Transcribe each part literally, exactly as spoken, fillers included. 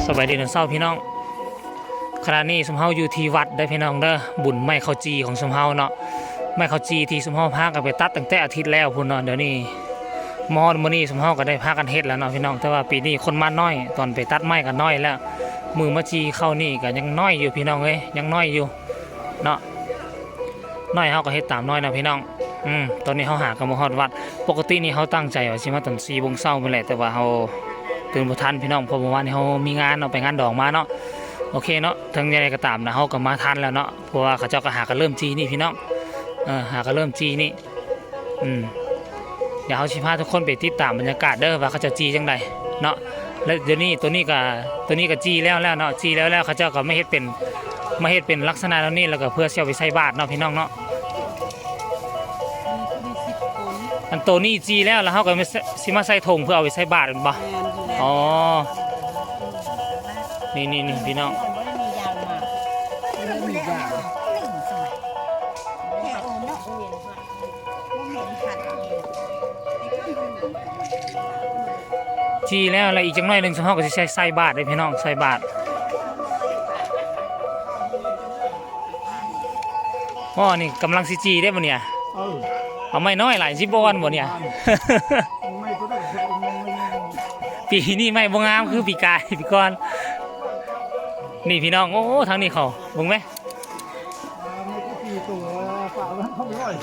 สบายดีตอนเช้าพี่น้อง ขณะนี้ซุมเฮาอยู่ที่วัดเด้อพี่น้องเด้อ บุญไม้ข้าวจี่ของซุมเฮาเนาะ ไม้ข้าวจี่ที่ซุมเฮาพากันไปตัดตั้งแต่อาทิตย์แล้วพู้นเนาะ เดี๋ยวนี้มาฮอดมื้อนี้ซุมเฮาก็ได้พากันเฮ็ดแล้วเนาะพี่น้อง แต่ว่าปีนี้คนมาน้อย ตอนไปตัดไม้ก็น้อยแล้ว มื้อมาจี่ข้าวนี่ก็ยังน้อยอยู่พี่น้องเอ้ย ยังน้อยอยู่เนาะ น้อยเฮาก็เฮ็ดตามน้อยเนาะพี่น้อง อืม ตอนนี้เฮาหากันมาฮอดวัด ปกตินี่เฮาตั้งใจว่าสิมาตอนสี่โมงเช้าพู้นแหละ แต่ว่าเฮาตื่นบ่ทันพี่น้อง เพราะเมื่อวานนี้เฮามีงานเนาะ ไปงานดองมาเนาะ โอเคเนาะ ถึงยังไงก็ตามนะ เฮาก็มาทันแล้วเนาะ เพราะว่าเขาเจ้าก็หากันเริ่มจี่นี่พี่น้อง เออ หากันเริ่มจี่นี่ อืม เดี๋ยวเฮาสิพาทุกคนไปติดตามบรรยากาศเด้อ ว่าเขาเจ้าจี่จั่งใดเนาะ และเดี๋ยวนี้ตัวนี้ก็ ตัวนี้ก็จี่แล้วแล้วเนาะ จี่แล้วแล้ว เขาเจ้าก็มาเฮ็ดเป็น มาเฮ็ดเป็นลักษณะแนวนี้ แล้วก็เพื่อสิเอาไปใส่บาตรเนาะพี่น้องเนาะ อันโตนี้จี่แล้ว แล้วเฮาก็มาใส่ สิมาใส่ถุงเพื่อเอาไปใส่บาตรแม่นบ่ แม่นอยู่แล้ว อ๋อ นี่นี่นี่พี่น้อง บ่ได้มียางมา บ่ได้มียาง จี่แล้ว แล้วอีกจักหน่อยหนึ่งซุมเฮาก็สิใส่ ใส่บาตรเด้อพี่น้อง ใส่บาตร อ้อ นี่กำลังสิจี่ได้บ่เนี่ย เออ เอาไม้น้อยหลายสิบ่อ่อนบ่เนี่ย ไม่ก็ได้ ปีนี้ไม้บ่งามคือปีกาย ปีก่อน นี่พี่น้อง โอ้ ทางนี้เขา เบิ่งไหม อ่า ไม่ก็ปีตัว ฝามันเขาไม่ร้อย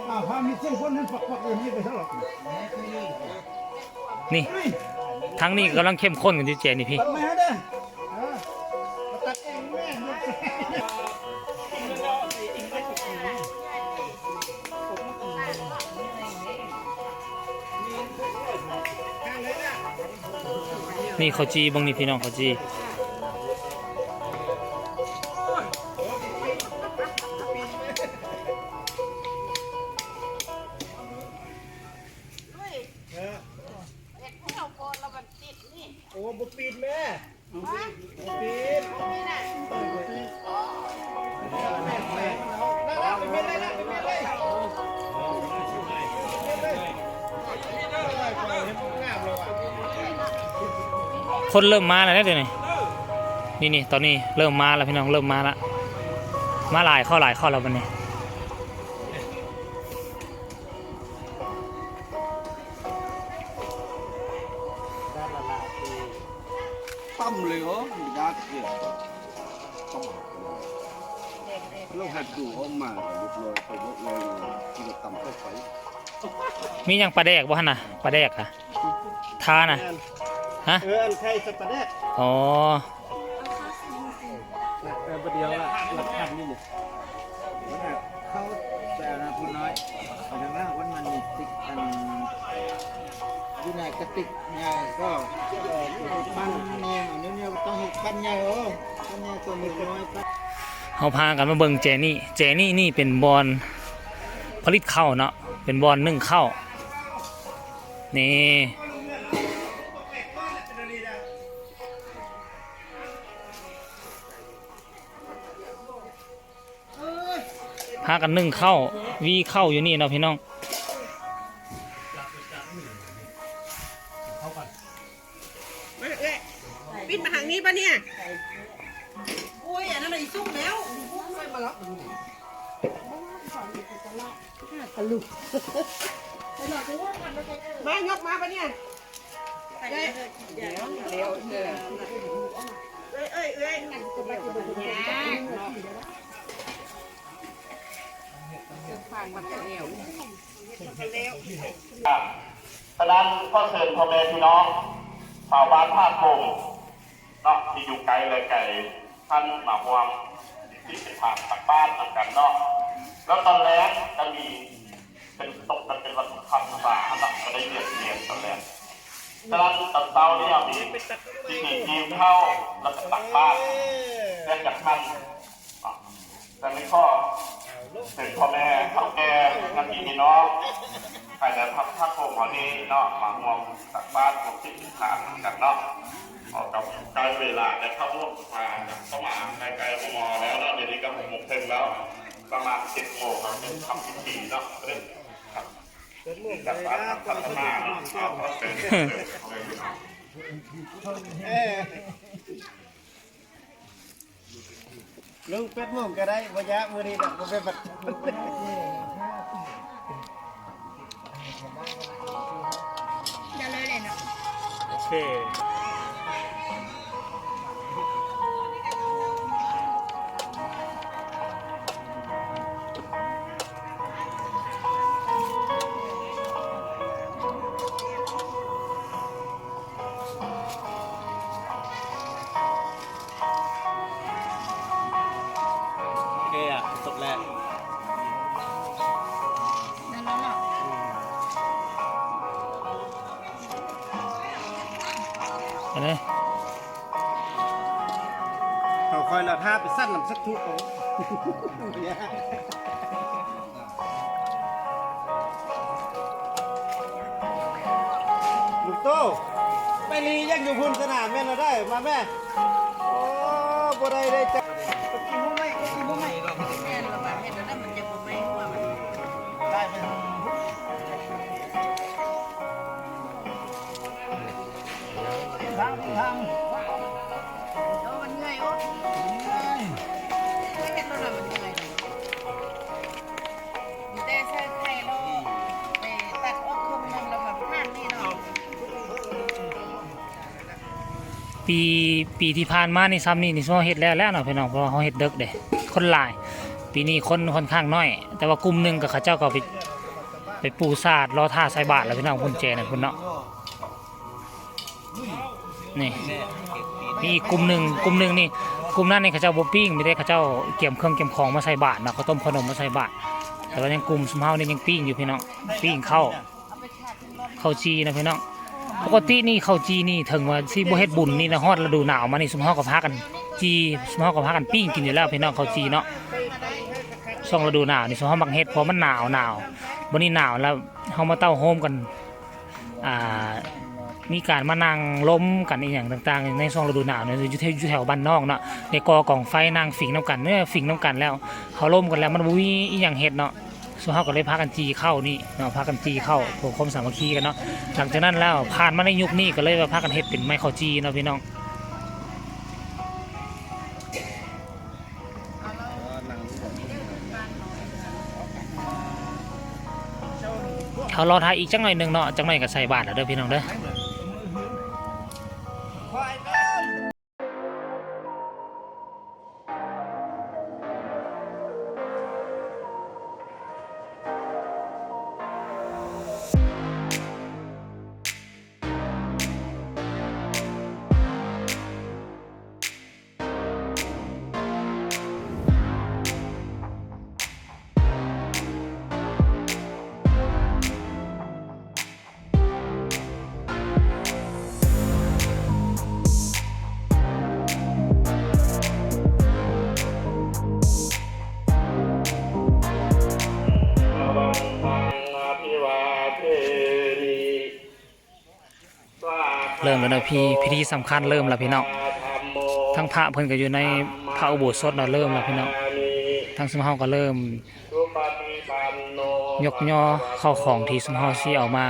อ่า พามีเส้นคนนั้นปักๆ อย่างนี้ไปเท่าไหร่ นี่ ทางนี้กำลังเข้มข้นกันอยู่เจนี่พี่ ตัดไม้ให้เด้อ เออ มาตัดเองแม่ นี่ข้าวจี่เบิ่งนี่พี่น้อง ข้าวจี่ โอ้ บ่ปิดแม่ บ่ปิด คนเริ่มมาแล้วเด้อเดี๋ยวนี้ นี่นี่ ตอนนี้เริ่มมาแล้วพี่น้อง เริ่มมาแล้ว มาหลายเข้า หลายเข้าแล้วบัดนี้ ตั้มเลยเหรอ มันยากเกิน ต้องหา เราหัดดูออกมา เรียบร้อยไป เรียบร้อยเลย กินกับตำเข้าไป มีหยังปลาแดกบ่หั่นน่ะ ปลาแดกอะ ทาน่ะ ฮะ เออ อันไข่ใส่ปลาแดก อ๋อ เออ ประเดี๋ยวละ หลักพันนี่นี่ เขาแต่นะพูดน้อย แต่ว่าวันมันมีติ๊กอัน อยู่ในกระติกใหญ่ก็ เออ ปั้นแนว อันนี้เนี่ยต้องให้ปั้นใหญ่ โอ้ ปั้นใหญ่ตัวหนึ่งน้อย ปั้น เฮาพากันมาเบิ่งเจนี่ เจนี่นี่เป็นบ่อนผลิตข้าวเนาะ เป็นบ่อนนึ่งข้าว นี่ พากันนึ่งข้าว วีข้าวอยู่นี่เนาะพี่น้อง มาเอ้ย ปิ้นมาทางนี้ปะเนี่ย อุ้ย อันนั้นอีกสุกแล้ว มา ยกมาปะเนี่ย เดี๋ยว เดี๋ยว เอ้ย เอ้ย เอ้ย ฉะนั้นขอเชิญพ่อแม่พี่น้องชาวบ้านท่าโป่งเนาะ ที่อยู่ไกลและไกล ท่านมาร่วมพิธีทานตักบาตรนำกันเนาะ แล้วตอนแลงจะมี เป็นตกกันเป็นวันคำสาหัสก็ได้เวียนเวียนตอนแลง ฉะนั้นตอนเช้านี่เอามีพิธีกินข้าวแล้วก็ตักบาตรแยกจากท่าน แต่ในข้อเป็นพ่อแม่เฒ่าแก่นักกินพี่น้อง ใครจะพักพักโป่งเขานี่เนาะ มาร่วมตักบาตรร่วมพิธีทานกันเนาะ เอากับใกล้เวลาจะเข้าร่วมมาเข้ามาใกล้ๆมอแล้วเนาะ เดี๋ยวนี้ก็หกโมงครึ่งแล้ว ประมาณเจ็ดโมงครับ เป็นทำพิธีเนาะ เริ่มครับ เปิดหมวกเลยนะ ตักบาตรทำพัฒนาเนาะ เอาขอเชิญเชิญเลยเนาะ เออ ลงแปดโมงก็ได้ บ่ยาก มื้อนี้ดอก บ่เป็นปัญหา อย่าเลยเลยนะ โอเค โอเคอ่ะ จบแล้ว นั่นแล้วเนาะ อันนี้ เขาคอยเราท่าไปสั้นนำสักทุกของ ลูกโต ไปลียังอยู่พุ้นสนามแม่นเราได้ มาแม่ โอ้ บ่ได้ได้จ้ะ กินบ่ไหม กินบ่ไหม แม่นละบาดเฮ็ดแล้วมันจะบ่ไหมหัวมัน ได้ไหม ทาง ทาง โอ้ มันเมื่อย โอ้ เมื่อย เฮ็ดแล้วมันเมื่อย แต่ใส่ไข่แล้วไปตัดออกครึ่งหนึ่งแล้วมาผ่านนี่เนาะ ปี ปีที่ผ่านมานี่ซ้ำนี่ นี่เฮาเฮ็ดแล้วแล้วเนาะพี่น้อง เพราะว่าเฮาเฮ็ดเดิกเด้ คนหลาย ปีนี้คนค่อนข้างน้อย แต่ว่ากลุ่มหนึ่งก็เขาเจ้าก็ไป ไปปูสาดรอท่าใส่บาตรแล้วพี่น้อง พุ้นแจนั่นพุ้นเนาะ นี่ มีอีกกลุ่มหนึ่ง กลุ่มหนึ่งนี่ กลุ่มนั้นนี่เขาเจ้าบ่ปิ้ง มีแต่เขาเจ้าเตรียมเครื่องเตรียมของมาใส่บาตรเนาะ ข้าวต้มขนมมาใส่บาตร แต่ว่ายังกลุ่มซุมเฮานี่ยังปิ้งอยู่พี่น้อง ปิ้งข้าว ข้าวจี่นะพี่น้อง ปกตินี่ข้าวจี่นี่ถึงว่าสิบ่เฮ็ดบุญนี่นะ ฮอดฤดูหนาวมานี่ซุมเฮาก็พากันจี่ ซุมเฮาก็พากันปิ้งกินอยู่แล้วพี่น้อง ข้าวจี่เนาะ ช่วงฤดูหนาวนี่ซุมเฮามักเฮ็ด เพราะมันหนาว หนาว บัดนี้หนาวแล้วเฮามาเต้าโฮมกัน อ่า มีการมานั่งลมกันอีหยังต่างๆ ในช่วงฤดูหนาวเนี่ย อยู่แถว อยู่แถวบ้านนอกเนาะ ได้ก่อกองไฟนั่งฝิ่งนำกัน เออ ฝิ่งนำกันแล้ว เฮาลมกันแล้ว มันบ่มีอีหยังเฮ็ดเนาะ ซุมเฮาก็เลยพากันจี่ข้าวนี่เนาะ พากันจี่ข้าวเพื่อความสามัคคีกันเนาะ หลังจากนั้นแล้วผ่านมาในยุคนี้ก็เลยว่าพากันเฮ็ดเป็นไม้ข้าวจี่เนาะพี่น้อง เฮารอถ่าอีกจักหน่อยหนึ่งเนาะ จักหน่อยก็ใส่บาตรแล้วเด้อพี่น้องเด้อ เริ่มแล้วนะพี่ พิธีสำคัญเริ่มแล้วพี่น้อง ทั้งพระเพิ่นก็อยู่ในพระอุโบสถเนาะ เริ่มแล้วพี่น้อง ทั้งซุมเฮาก็เริ่มยกย่อข้าวของที่ซุมเฮาสิเอามา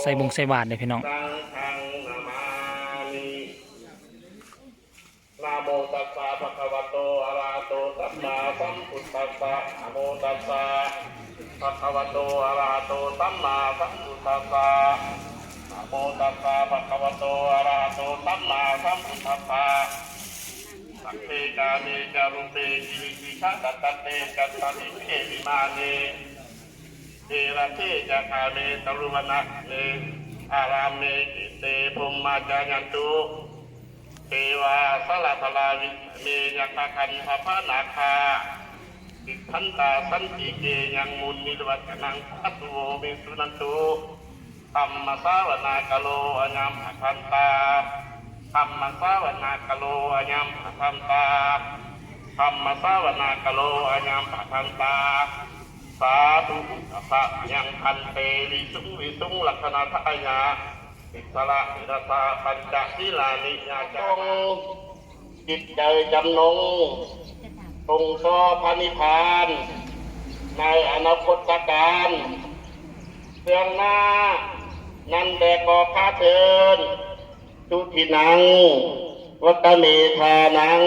ใส่บงใส่บาตรเด้อพี่น้อง นะโมตัสสะภะคะวะโตอะระหะโตสัมมาสัมพุทธัสสะ นะโมตัสสะภะคะวะโตอะระหะโตสัมมาสัมพุทธัสสะ นะโมตัสสะภะคะวะโตอะระหะโตสัมมาสัมพุทธัสสะ สักเค กาเม จะ รูปเป กิริสิขะทัตเต จัตตาริเข วิมาเน เทระเทจะคาเม ตะรุวนะเม อารามเม กิเต พรหมาจายันตุ เทวาสลาสลาวิสเม ยักขคันธปนาคา ติทันตาสันติเก ยังมุนนิรวัจนัง สาธุโวเม สุนันตุ ธัมมสสาวนาคาโล อะยังภะคันตา ธัมมสสาวนาคาโล อะยังภะคันตา ธัมมสสาวนาคาโล อะยังภะคันตา สาธุ พุทธัสสะ มะยังพันเต วิสุงวิสุง รักขะณาทายะ ติสสะเวรสะ ปัญจสีลานิ ยาจา จิตใจจำนง ตรงต่อพระนิพพาน ในอนาคตกาลเบื้องหน้า นั้นแต่ขอข้าเทิน สุทินัง วัตเมธานัง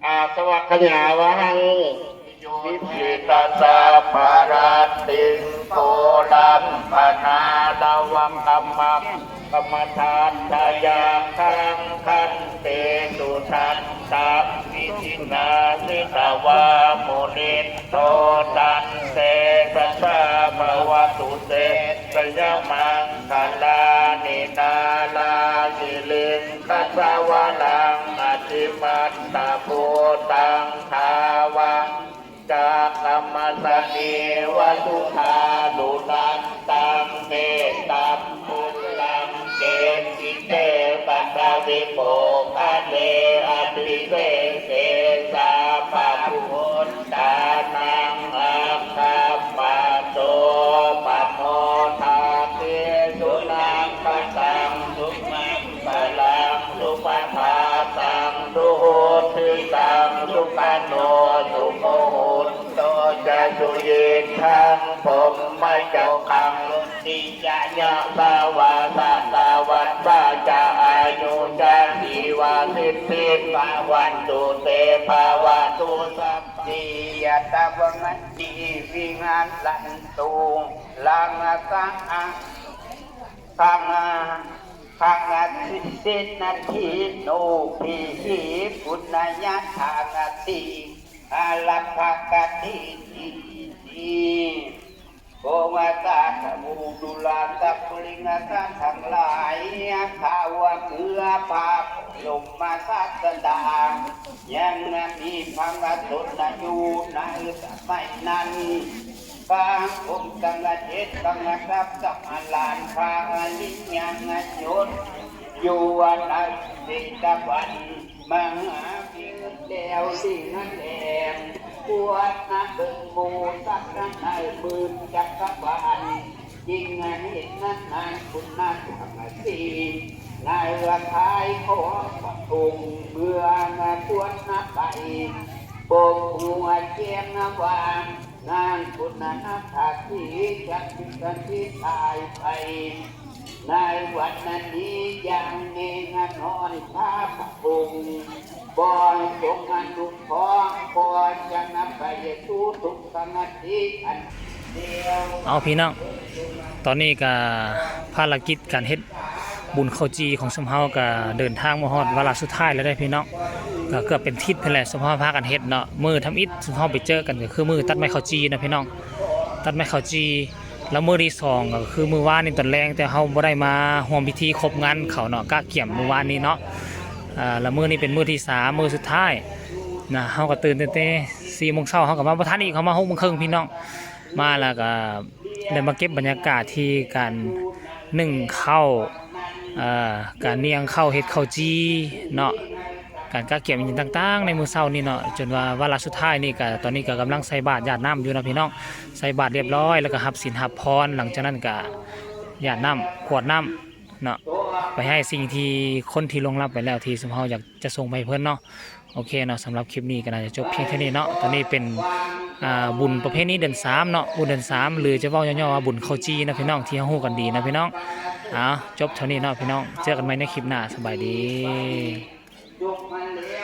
อาสวัคขยาวหัง โยทิตาสัพพะรัตติง โกลัมปนาลวะกมมะ กมทัตตายังคัง คันเตสุทันตะ วิธินาสิตวา มุนินโท ตันเตสะสะภะวะตุเตสะยะมังคลานิ นาลาสิลิงคสะวะลัง อติมัตตะภูตัง ทาวัง จักขมัสสะเนวะ สุทานุนันตัง เมตตัมพุลลัง เกสิเต ปัตตวิโมกขะเน อภิเสกเสสาปะปุตตานัง อัคคัมปะโต ปะโมทาเต สุนังคตัง สุมัง ปะลัง สุปะทาตัง สุหุติตัง สุขะโน สุมุหุตโต จะสุยิทัง พรหมจักขัง ติจะยะสะวาสะตาวัตตาจะอายุจะสีวาสิทธิภาวันตุเตภาวะตุสัพพียะตะวังติวิหารันตุ ลังสะอะ ขัง ขังสิสินนาทีโน พีหิปุณณยะทานติ อารักขกติ โอวาทาสะบูดุลาสะปุริงสะทั้งหลาย ข้าว่าเมื่อพระบรมศาสดา ยังมีพระชนมาอยู่ในสมัยนั้น พระองค์ตังเดชตังกับสมานลานพระอริยังยศ อยู่ในเจตวัน มหาวิหารแล้วสิ่งนั้นแหลม ควรนะเบิ่งหมู่สัตว์ทั้งในหมื่นจักรวาล ยิ่งเห็นนั้นนานคุณนักธรรมสี ในว่าท้ายของพระองค์เมื่อควรนับไป ปกหัวแจ้งนวาง นางคุณนักขัตติจักขุกันที่ตายไป ในวันนี้ยังเนงนอนพระพระองค์บอยสงอนุเคราะห์ก็จะนำไปสู่ทุกขติอันเดียว เอาพี่น้อง ตอนนี้ก็ภารกิจการเฮ็ดบุญข้าวจี่ของซุมเฮาก็เดินทางมาฮอดวาระสุดท้ายแล้วเด้อพี่น้อง ก็เกือบเป็นทิศไปแล้วซุมเฮาพากันเฮ็ดเนาะ มื้อทำอิฐซุมเฮาไปเจอกันก็คือมื้อตัดไม้ข้าวจี่เนาะพี่น้อง ตัดไม้ข้าวจี่ แล้วมื้อที่สองก็คือมื้อวานนี่ตอนแลง แต่เฮาบ่ได้มาร่วมพิธีครบงานเขาเนาะ กะเกี่ยมมื้อวานนี้เนาะ อ่า แล้วมื้อนี้เป็นมื้อที่สาม มื้อสุดท้ายนะ เฮาก็ตื่นตั้งแต่สี่โมงเช้า เฮาก็มาบ่ทันอีก เฮามาหกโมงครึ่งพี่น้อง มาแล้วก็ได้มาเก็บบรรยากาศที่การนึ่งข้าว เอ่อ การเนียงข้าวเฮ็ดข้าวจี่เนาะ การกะเกี่ยมอิหยังต่างๆ ในมื้อเช้านี้เนาะ จนว่าวาระสุดท้ายนี่ก็ ตอนนี้ก็กำลังใส่บาตรหยาดน้ำอยู่เนาะพี่น้อง ใส่บาตรเรียบร้อย แล้วก็รับศีลรับพร หลังจากนั้นก็หยาดน้ำ กรวดน้ำเนาะ ไปให้สิ่งที่คนที่ล่วงลับไปแล้วที่ซุมเฮาอยากจะส่งไปให้เพิ่นเนาะ โอเคเนาะ สำหรับคลิปนี้ก็น่าจะจบเพียงเท่านี้เนาะ ตอนนี้เป็น อ่า บุญประเพณีเดือนสามเนาะ บุญเดือนสาม หรือจะเว้าย่อๆว่าบุญข้าวจี่นะพี่น้อง ที่เฮาฮู้กันดีนะพี่น้อง เอา จบเท่านี้เนาะพี่น้อง เจอกันใหม่ในคลิปหน้า สบายดี ยกมาแล้ว